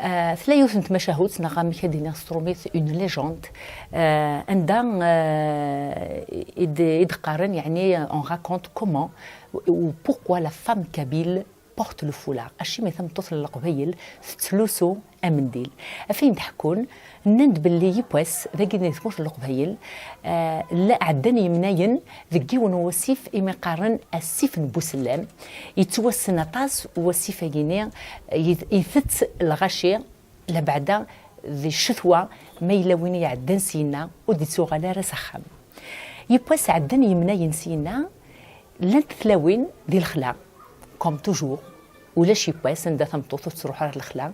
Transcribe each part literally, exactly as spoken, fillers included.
Ah, tella yiwet n tmacahut, neɣ amek ad d-iniɣ s trumit, une légende, ah, anda, ah, i d-, i d-qqaren, yeɛni, on raconte comment ou pourquoi la femme kabyle porte le foulard. Acimi tameṭṭut n Leqbayel tettlusu amendil? Ɣef ayen d-ḥekkun, nnan-d belli yiwwas dagi di tmurt n Leqbayel, ah, la ɛeddan yemnayen deg yiwen n wasif imi qqaren asif n Busellam. Yettwassen aṭas wasif-agi-ni, yet-, itett lɣaci, labeɛda di ccetwa, ma yella win iɛeddan syenna ur d-ittuɣal ara s axxam. Yiwwas ɛeddan yemnayen syenna, llant tlawin di lexla, comme toujours, ulac yiwwas anda tameṭṭut ur tettruḥ ara lexla.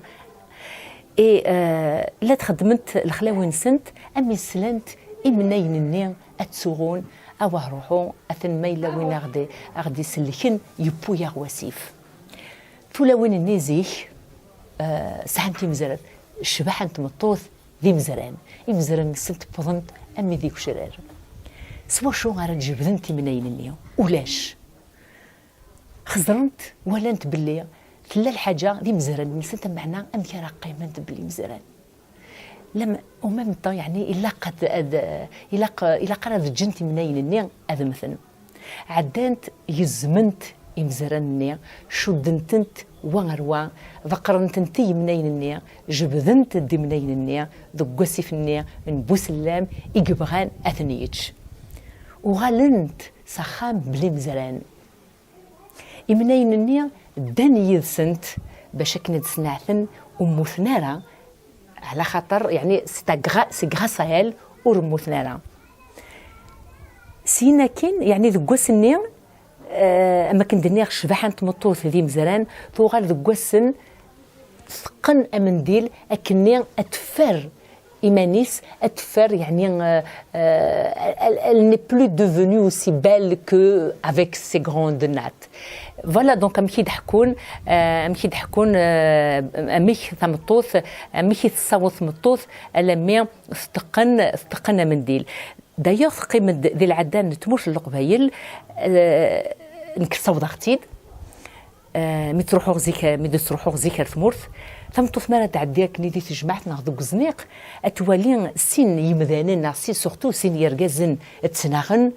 Et, euh, la txeddment lexlawi-nsent, am islant imnayen-nni ad ttuɣun, awah ruḥu, atan ma yella win aɣ-d-, aɣ-d-isellken, yewwi-yaɣ wasif. Tulawin-nni zik, eh, sɛant imezran. Ccbaḥa n tmeṭṭut d imezran. Imezran-nsent wwḍen armi d igecrar. S wacu ara d-jebdent imnayen-nni? Ulac. Xeẓrent, walant belli tella lḥaǧa d imezran-nsent, meɛna amek ara qqiment belli imezran? Lem-, au même temps, yeɛni, ilaq ad, ad, ilaq, ilaq ara ad ǧǧent imnayen-nni ad mmten. Ɛeddant, gezment imezran-nni, cuddent-tent wa ar wa, ḍeqqrent-tent i yimnayen-nni, jebdent-d imnayen-nni deg wasif-nni n Busellam i yebɣan ad ten-yečč. Uɣalent s axxam bla imezran. Imnayen-nni ddan yid-sent bac akken ad sneɛten, ur mmuten ara, ɛla xaṭer, yeɛni, c'est à gra-, c'est grâce à elles ur mmuten ara. Syin akkin, yeɛni, deg wass-nni, eh, am akken d-nniɣ, ccbaḥa n tmeṭṭut d imezran, tuɣal deg wass-n teqqen amendil akkenni ad teffer iman-is, ad teffer, yeɛni, euh, euh, elle, elle n'est plus devenue aussi belle que avec ses grandes nattes. Voilà, donc amek i d-ḥekkun, euh, amek i d-ḥekkun, euh, amek tameṭṭut, amek i tessaweḍ tmeṭṭut alammi tteqqen, tteqqen amendil. D'ailleurs, teqqim-d di lɛadda n tmurt n Leqbayel, euh, nekk ssawḍeɣ-tt-id. Eh, mi ttruḥuɣ zik, mi d-ttruḥuɣ zik ar tmurt, tameṭṭut mi ara tɛeddi akken di tejmaɛt neɣ deg uzniq, ad twali sin yimdanen neɣ sin, surtout sin yergazen ttnaɣen,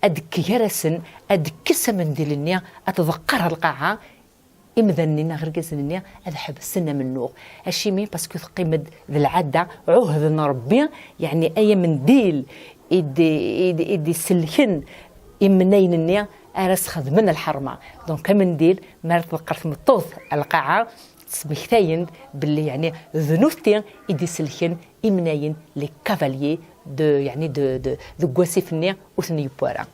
ad d-tekk gar-asen, ad d-tekkes amendil-nni, ad tḍeqqer ɣer lqaɛa, imdanen-nni neɣ irgazen-nni ad ḥebsen amennuɣ. Acimi? Parce que teqqim-d d lɛadda, ɛuhd n Rebbi, yeɛni ay amendil i d-, i d-, i d-isellken imnayen-nni ara sxedmen lḥerma. Donc, amendil, mi ara tḍeqqer tmeṭṭut lqaɛa, ttmektayen-d belli, yeɛni, d nutni i d-isellken imnayen, les cavaliers de, yeɛni, de, de, deg wasif-nni ur ten-yewwi ara.